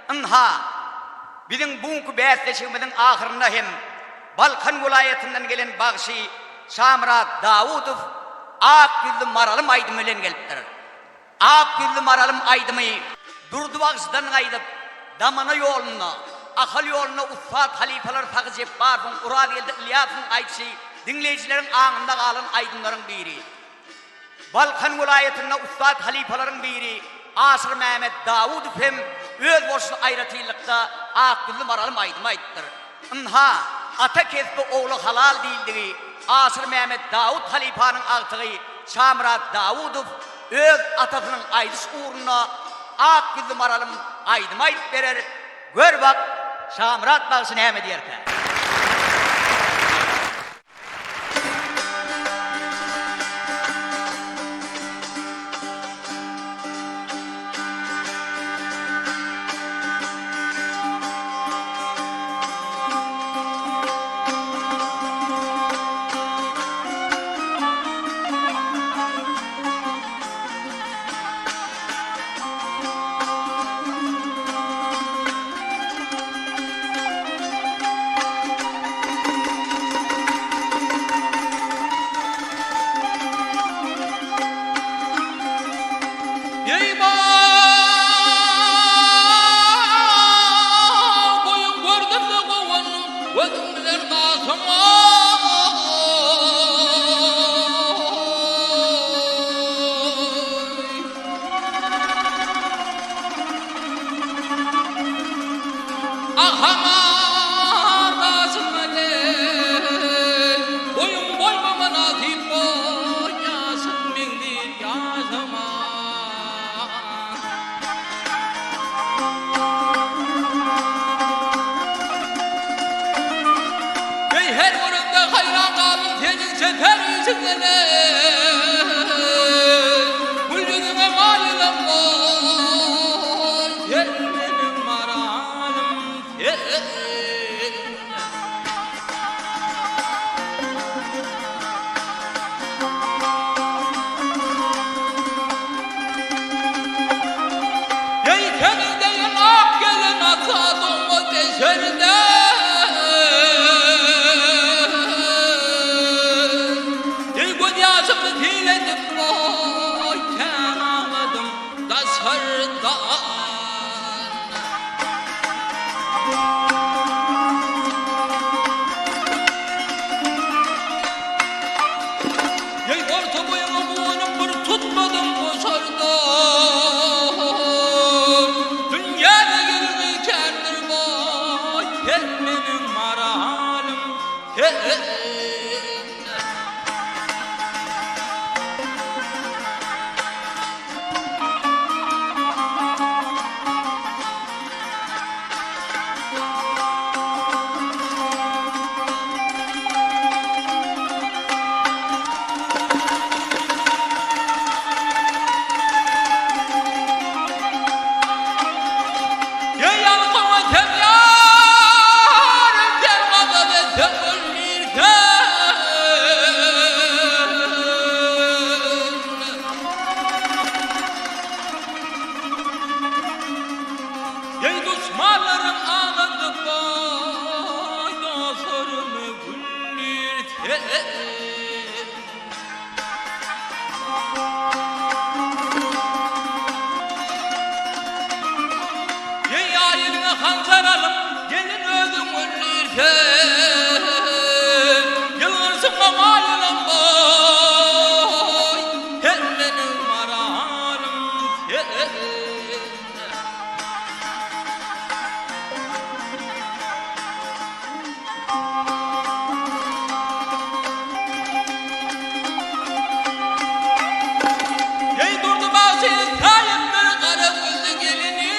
Ynha, biziň bu günki bäsleşigimiziň ahyrynda hem Balkan welaýatyndan gelen bagşy Şamyrat Dawudow Ak ýüzli maralym aýdymy bilen gelipdir. Ak ýüzli maralym aýdymy Durdy bagşydan gaýdyp, Damana ýolunda, Ahal ýolunda ussat halypalar Sahy Jepbarowyň, Orazgeldi Ylýasowyň aýdyşy diňleýjileriň aňynda galan aýdymlaryň biri. Balkan welaýatynda ussat halypalaryň biri Aşyrmämmet Dawudow hem özboluşly aýratynlykda Ak ýüzli maralym aýdymy aýdypdyr. Ynha, ata kesbi ogla halal diýildigi Aşyrmämmet Dawut halypanyň agtygy Şamyrat Dawudow öz atasynyň aýdyş ugrunda Ak ýüzli maralym aýdymy aýdyp berer, gör bak, Şamyrat bagşy näme diýerkä? Eý baý, goýun gördüm-de gowandym, Gözüň bilen galsam-a. Ahamar daşyma gel, Boýuň boýuma mynasyp bol, Ýaşyl meňli ýaşama. Eý, her görende haýran galdym Seniň çeper işiňden eý, Gül ýüzüňe maýylam goý, Sen meniň maralym sen. Eý, seniň deýin ak gelin ata doňmaz deşerde. Eý, gözýaşymy sil edip goý, kän agladym daşardan. Eý, orta boýuňa guwanyp bir tutmadym goşardan. Dünýäde gelin kändir baý, sen meniň maralym, sen. Eý ýalkawa sen ýarym sen gazap etseň ölmirsen. Eý duşmanlarym agladyp baý dostlarymy güldürsen. Eý aýylyňa hanjar alyp gelin özüň öldürsen. Ýylgyrşyňa maýylam baý sen meniň maralym sen. Eý Durdy bagşy saýyp bir gara gözli gelini.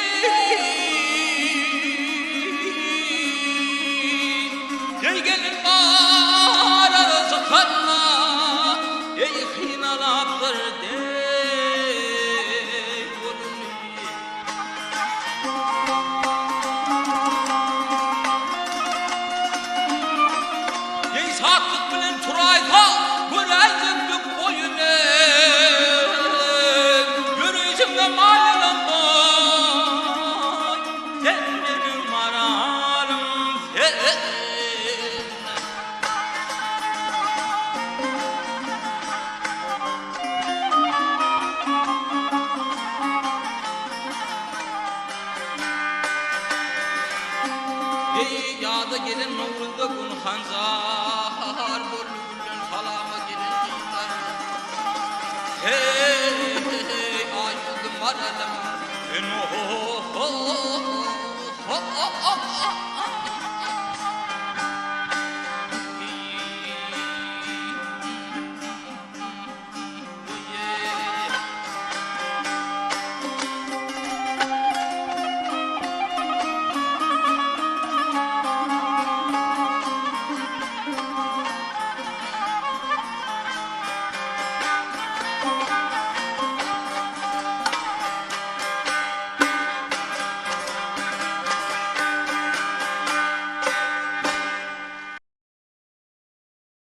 Heý, ýaza gelen Nowruzda gün hanjar boldy gülden salama gelen gyzlar. Heý, aý ýüzli maralym, sen o-ho-ho-ho-ho-ho-ho.